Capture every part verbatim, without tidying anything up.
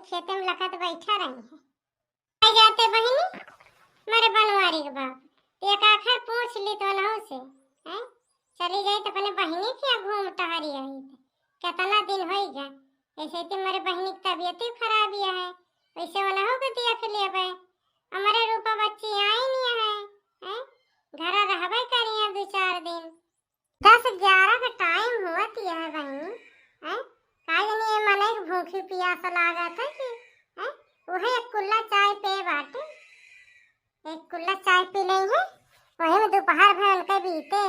खेते में लखत बैठा रही है। आ जाते बहिनी, मोरे बनवारी के बाप, एक आखर पूछ ली तो नहु से, हैं? चली जाई तो अपने बहिनी के यहाँ घूम टहरी आई। कितना दिन होई गया, ऐसे तो मोरे बहिनी की तबीयत ही खराब ही है, वैसे वो नहु के देख लेबे। हमारे रूपा बच्ची आई नहीं है, हैं? घर रहबे करिए दो चार दिन। दस ग्यारह का टाइम हुआ तिया है बहिनी, हैं? का जानी ये मनई के भूखी पियास लागत है कि, हैं? उहे एक कुल्ला चाय पे बाटे, एक कुल्ला चाय पी लेंगे, वही में दोपहर भर उनके बीते,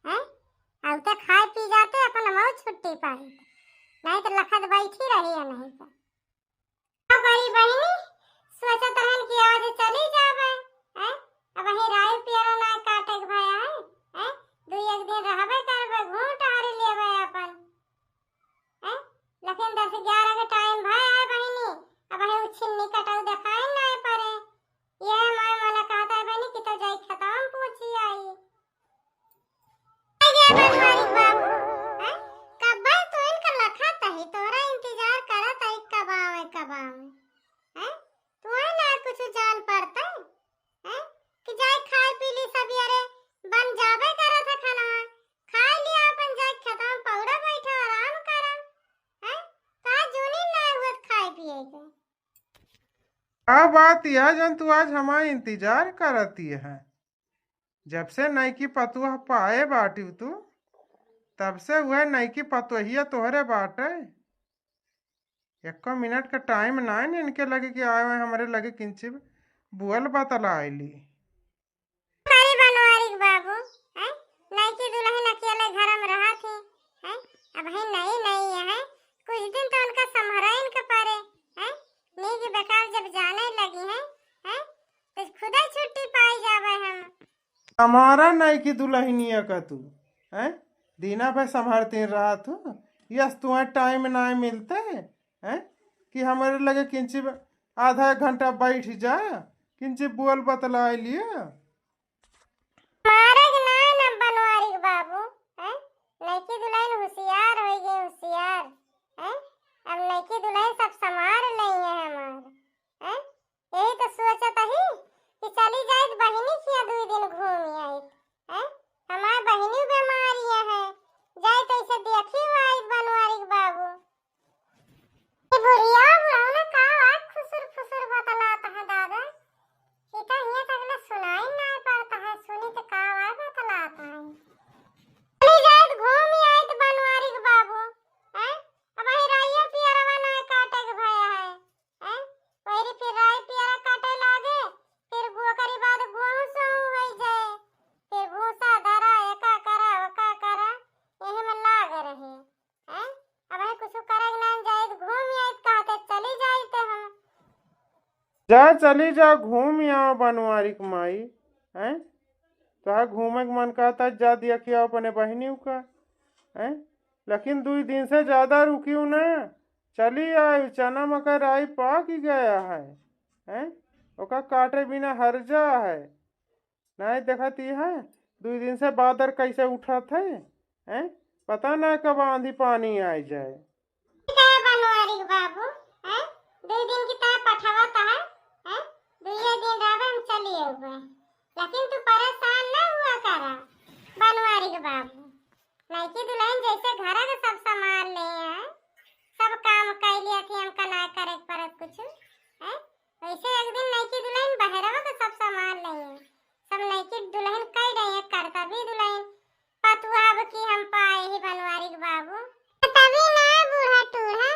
हैं? अब तो खाए पी जाते, अपन मऊ छुट्टी पाई, नहीं तो लखत बैठी रही है नहीं तो। का करी बहिनी, सोचत रहन कि आज चली जाबे, हैं? अब वही राई पियरो ना काटे के भया है, हैं? दू एक दिन रहबे करबे, घूम टहरी लेबे अपन, हैं? लेकिन दस ग्यारह के टाइम भया है बहिनी, अब वही उ छिन्नी कटऊ देखाई ना पड़े। ये माय मने कहता है बहिनी कि तो जाई खेतवा में पूछी आई। अरे बनवारी बाबू, हैं? कब्बे तो इनका लखत ही, तोहरा इंतजार करत ही, कब आवे, कब आवे, हैं? तू है ना कुछ जान पड़ता है, हैं? कि जाए खाए पी ली सब, अरे बन जाबे करत है खाना, खाए लिया अपन, जाए खेतवा में पौड़ा बैठा आराम करा, हैं? का जूनी ना हुआ खाए पिए के। का बात यह जन तू आज हमार इंतजार करती है? जब से नईकी पतोह पाए बाटिउ तू, तब से वह नईकी पतोहिया तोहरे बाटे। एको मिनट का टाइम नाइन इनके लगे कि आए हुए हमरे लगे किंचिब बुअल बतला आइली। अरे बनवारी के बाबू, हैं? नईकी दुलहिन अकेले घर में रहत ही, हैं? अब ही नई नई है, कुछ दिन तो उनका संभराइन के परे, हैं? नीक बेकार जब जाने लगी हैं, हैं? तो खुदा छुट्टी पाई जावे हम। हमारा नईकी दुलहिनिया का तू, हैं? दीना भर संभरती रहत हो, यस तुम्हें टाइम ना मिलते, हैं? कि हमरे लगे किंचिब आधा एक घंटा बैठ जा, किंचिब बोल बतलाए लिया। मारे के ना ना बनवारी के बाबू, हैं? नईकी दुलहिन होशियार होइ गई, होशियार, हैं? अब नईकी दुलहिन सब संभार लेई है हमार, हैं? यही तो सोचत ही कि चली जाइत बहिनी खिया दुई दिन घूमी आइत, हैं? हमार बहिनी बीमारी है, जाइत ऐसे देखी आइत बनवारी के बाबू। ई बुढ़िया बुढ़ौना का आवाज खुसुर फुसुर बतलात है दादा? ई तो हियां तक ले सुनाई ना पड़ता है, सुनी तो का आवाज बतलात है। चली जाइत घूमी आइत बनवारी के बाबू, हैं? अब ही राइयो पियरवा ना काटे के भया है, हैं? वही फिर राई पियरा काटे लागे, फिर गु-, ओकरी बाद गेहूं सोहूं होई जाए, फिर भूसा धरा, एका करा, ओका करा, यही में लाग रहे। हैं? अब है कुछ करे के नाम जाइत, घूम आइत, कहते चली जाइत हम। जा, चली जा, घूम आवा बनवारी के माई, हैं? तोहार घूमे के मन कहता, जा दिया कि अपने बहिनी का, हैं? लेकिन दुई दिन से ज्यादा रुकियो ना, चली आयु, चना मका राई पाक गया है, हैं? ओका काटे बिना हर जा है। नहीं देखत ही है, दुई दिन से बादर कैसे उठत है, हैं? पता ना कब आंधी पानी आइ जाए। का बनवारी के बाबू, हैं? दुई दिन की तरह पठवत है, हैं? दुइये दिन रहबे हम चली अउबे, लेकिन तू परेशान ना हुआ करा बनवारी के बाबू। नईकी दुलहिन जैसे घर के सब संभार ले हैं, सब काम कइ लिया कि हमका ना करे के पड़त कुछ, हैं? वैसे एक दिन नईकी दुलहिन बहरवा के सब संभार ले हैं, सब नईकी दुलहिन कइ रही है करतबी दुलहिन, पतुआ अब की हम पाए ही बनवारी के बाबू। तभी ना बूढ़ा टूढ़ा,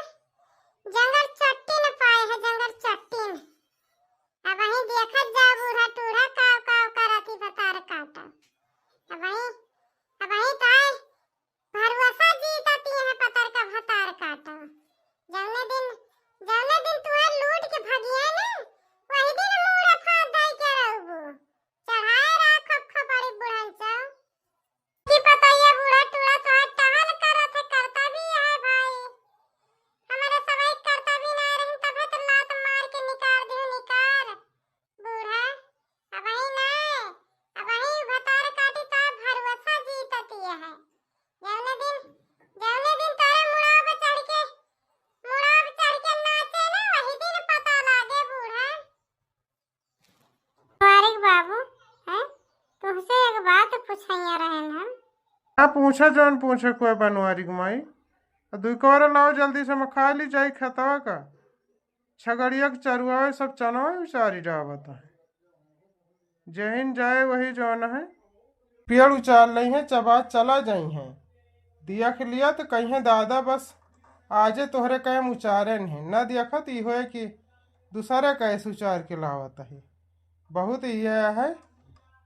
जंगल चट्टी न पाए है, जंगल चट्टी न। अब वहीं देखत जा बूढ़ा टूढ़ा काव काव करत ही भतार काटा। अब वहीं, अब वहीं तो आए भरोसा जीतती है पतर का भतार काटा। जौने दिन, जौने दिन तुहार लूट के भगिया ना, वही अब पूछा जौन पूछे कोई बनवारी के माई। अब दुई कोरा लाओ जल्दी से, हम खा ली जाई खेतवा का। छगड़िया के चरुआवे सब चनवा उचारी डावत है। जहिन जाए वही जौन है। पेड़ उचार लई हैं, चबा चला जाई हैं। दिया के लिया तो कहीं दादा बस आजे तोहरे कहे हम उचारे नहीं। न देखत ई होए कि दूसरे कहे से उचार के लावत है। बहुत यह है,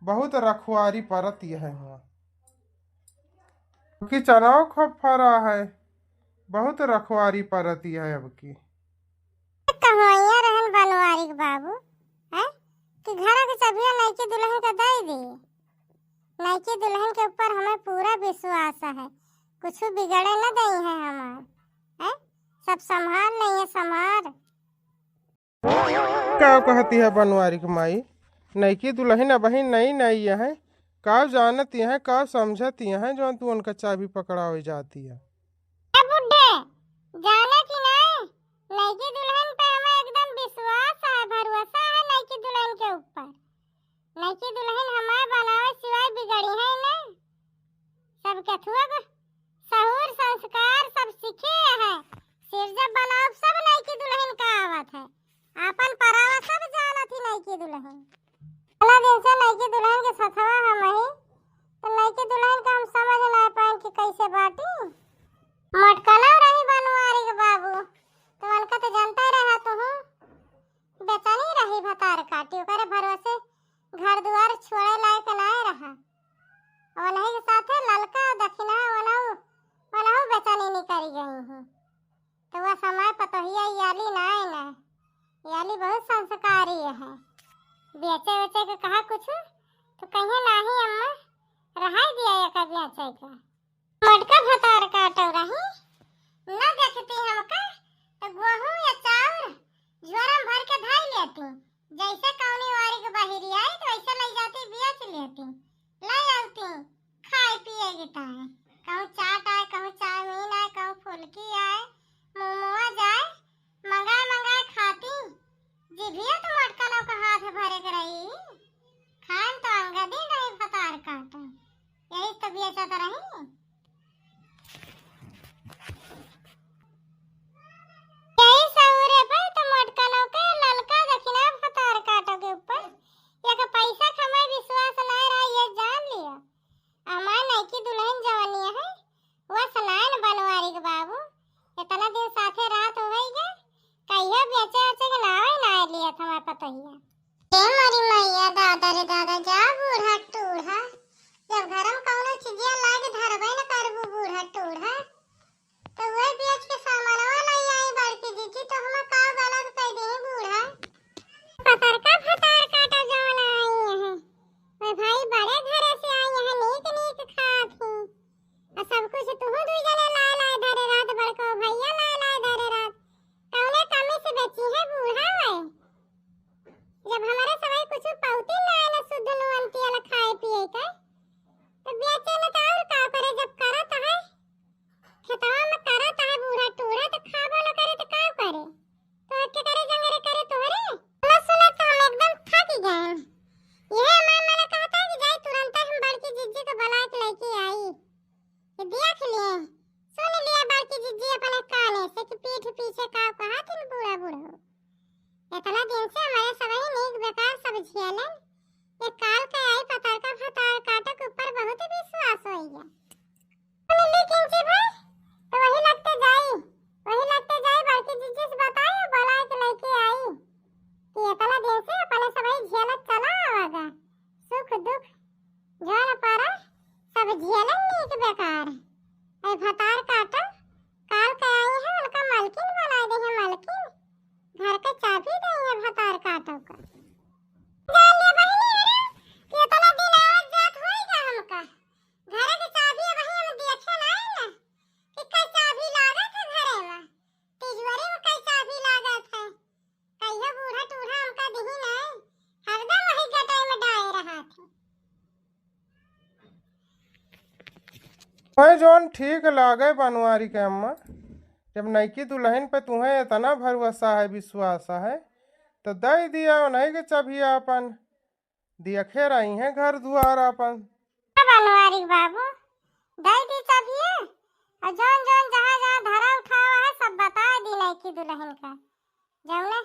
बहुत रखवारी परत यह है हुआ। कि चनाव खूब फरा है, बहुत रखवारी परत यह है अब की। कहवैया रहन बनवारी के बाबू, हैं? कि घर के चबिया नइकी दुल्हन के दे दी। नइकी दुल्हन के ऊपर हमें पूरा विश्वास है, कुछ बिगड़े न दई है हमार, हैं? सब संभाल लई है, संभाल। का कहती है बनवारी के माई? नइकी दुल्हन अबही नई नई है, का जानत है, का समझत है, जौन तू उनका चाबी पकड़ावे जाती है? ए बुड्ढे, जाने कि नहीं, नइकी दुल्हन पे हमें एकदम विश्वास है, भरोसा है नइकी दुल्हन के ऊपर। नइकी दुल्हन हमार बनावे सिवाय बिगड़ी है ना। सब केथुआ को सहूर संस्कार सब सीखे है। सिर जब बनाओ सब नइकी दुल्हन का आवत है। आपन परावा सब जानत ही नइकी दुल्हन। इतना दिन से नइकी दुल्हन के सथवा हम ही, तो नइकी दुल्हन का हम समझ ना पाएन कि कैसे बाटी। मटकना रही बनवारी के बाबू, तो उनका तो जानता ही रहा तू। बेचैनी रही भतार काटी, ओकरे भरोसे घर दुआर छोड़े लायक नाय रहा। ओनही के साथे ललका दखिना ओनहु, ओनहु बेचैनी निकल गई हैं। तो वह समय पतोहिया याली नाय ना, याली बहुत संस्कारी है। बेचे वेचे के कहा कुछ तो कहे नाही अम्मा, रहाई दिया एका बेचे का। मटका भतार काटो रही, न देखती हमका, तो गेहूं या चाउर झोरा में भर के धाई लेती। जैसे कौनी वारी के बहिरी आई, तो वैसे ले जाती, बेच लेती, ले आती, खाए पिए की ताए। कहूँ चाट आए, कहूँ चाउमीन आए, कहूँ फुलकी आए, मोमोज आए, मंगाए मंगाए खाती। जिभिया तो मटका लोग के हाथ भरे के रही, खान तो अंगदी रही भतार काटो। यही तो बेचत रही। यही सहुरे पर तो मटकनों के ललका दखिना भतार काटो के ऊपर एक पैसा कमाए विश्वास ना रहा, ये जान लिया। हमार नइकी दुल्हन जवनिया है, वह सनान बनवारी के बाबू, इतना दिन साथे रात हो गई गए, कहियो बेचे उचे के नावे ना लिया था हमार पतोहिया। ए मोरी मैया, दादा रे दादा, जा बूढ़ा टूढ़ा, जब घर में कौनो चीजिया लाग धरबे न करबू बूढ़ा टूढ़ा, तो वह बेच के सामानवा ले आई बड़की जीजी, तो हम का गलत कह दी बूढ़ा। पतरका भतार काटा जवन आई है, वह भाई बड़े घरे से आई है, नीक नीक खात ही, और सब कुछ तुहू दुई जने लाए लाए धरे रहत, बड़को भैया लाए लाए धरे रहत, कौने कमी से बेची है बूढ़ा वह? जब हमारे सवाई कुछ पौती ना आए ना शुद्ध नून तेल खाए पिए के, तो बेचे न तो और का करे? जब करत है, खेतवा में करत है बूढ़ा टूढ़ा, तो खाबो न करे तो का करे? तो के करे जंगरे करे तोहरे? सुना सुना तो हम एकदम थक गए। यह हमार मन कहता है कि जाई तुरंत हम बड़की जिज्जी को बुला के लेके आई। ये देख लिए, सुन लिया बड़की जिज्जी अपने काने से कि पीठ पीछे का कहा थी बूढ़ा बूढ़ो। इतना दिन से हमारे सबही नीक बेकार सब झेलन, ये काल के आई पतरका भतार काटो के ऊपर बहुत विश्वास होइया। सुन ली किंची भाई, तो वही लगते जाई, वही लगते जाई बड़की जिज्जी से बताई और बुला के लेके आई कि इतना दिन से अपने सबही झेलत चला आवागा, सुख दुख झोल पारा सब झेलन नीक बेकार। ऐ भतार काटो, काल के आई है, उनका मलकिन बनाए दे है, मलकिन। घर के चाबी दे है भतार काटो का। जान ले बहिनी, अरे, कि इतना दिन आवत जात होई का हमका? घर के चाबी अबही हम देखे ना है ना, कि का चाबी लागत है घरे में, तिजोरी में का चाबी लागत है। कहियो बूढ़ा टूढ़ा हमका दिही नहीं, हरदम वही गटाई में डाए रहा थे। भाई जौन ठीक लागे बनवारी के अम्मा, जब नइकी दुल्हन पे तुहें इतना भरोसा है, विश्वास है, तो दे दिया उन्हीं के चबिया अपन, देखे रही हैं घर दुआर अपन। बनवारी बाबू, दे और जौन जौन जहाँ जहाँ धरा उठावा है, सब बताइ दी नइकी दुलहिन का। जौने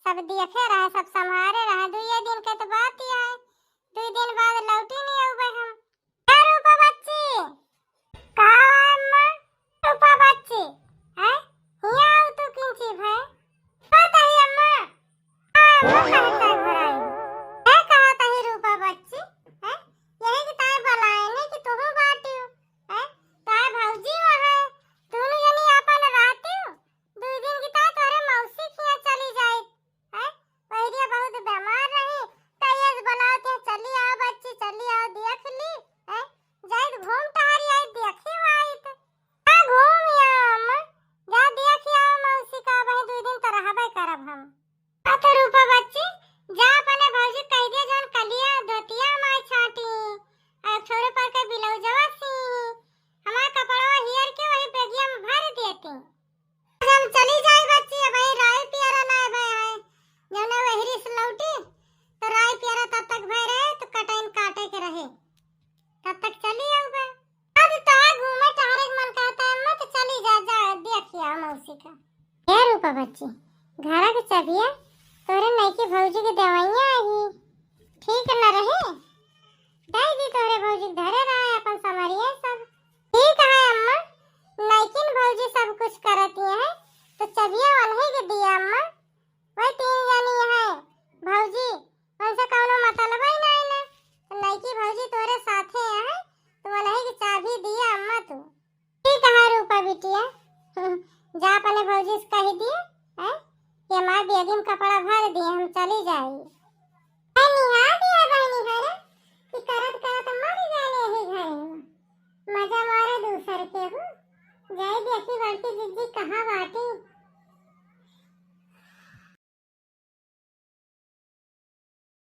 सब देखे रहे, सब सम्हारे रहे। दुइये दिन के तो बात ही है, दुइ दिन बाद लौटी नहीं अउबे हम। ए रूपा बच्ची, का अम्मा? रूपा बच्ची, हैं? हियाँ आउ तू किंची भय? का तही अम्मा? का अम्मा कहत है घराई? ए कहत ही रूपा बच्ची, हैं? यही कि ताय बलायनी कि तुहूँ बाटिउ, हैं? ताय भौजी वहाँ, दुनू जनी आपन रहतिउ, दुइ दिन की ताय तोहरे मौसी किहाँ चली जाइत, हैं? पहिरिया बहुत बीमार रही, तैयस बलावत है, "चली आओ बच्ची, चली आओ, देख ली, हैं? जाइत घूम टहरी आइत, देखी आइत।" "का घूम आओ अम्मा, जा देखी आओ मौसी का, वहीं दुइ दिन तो रहबे करब हम।" "आ तो रूपा बच्ची, जा अपने भौजी कहि दिया, जौन कलिया धोतिया माय छाटी, आ छोरे पर के ब्लाउजवा सी, हमार कपड़वा हेर के वही बेगिया में भर देती।" "हम चली जाई बच्ची, अब ये राई पियरा ना भय है, जौने वहरी से लौटी, तो राई पियरा तब तक भय रहे, तो कटइन काटे के रहे, तब तक चली आउबे।" "अब तो घूमे टहरे के मन कहता है, अम्मा तो चली जा, जा देखी आओ मौसी का।" "ए रूपा बच्ची, घरा के चबिया तोरे नइकी भौजी के देवइया ही, ठीक न रहे, दे दी तोरे भौजी के धरे रहे अपन समरिया सब।" "ठीक है अम्मा, नइकिन भौजी सब कुछ करती है, तो चबिया वनही के दिया अम्मा, वही तीन जनी है भौजी, उनसे कौनो मतलब ही नहीं ना, तो नइकी भौजी तोरे साथे है, तो वनही के चाबी दिया अम्मा तू।" "ठीक है रूपा बिटिया, जा अपने भौजी से कहि दिया,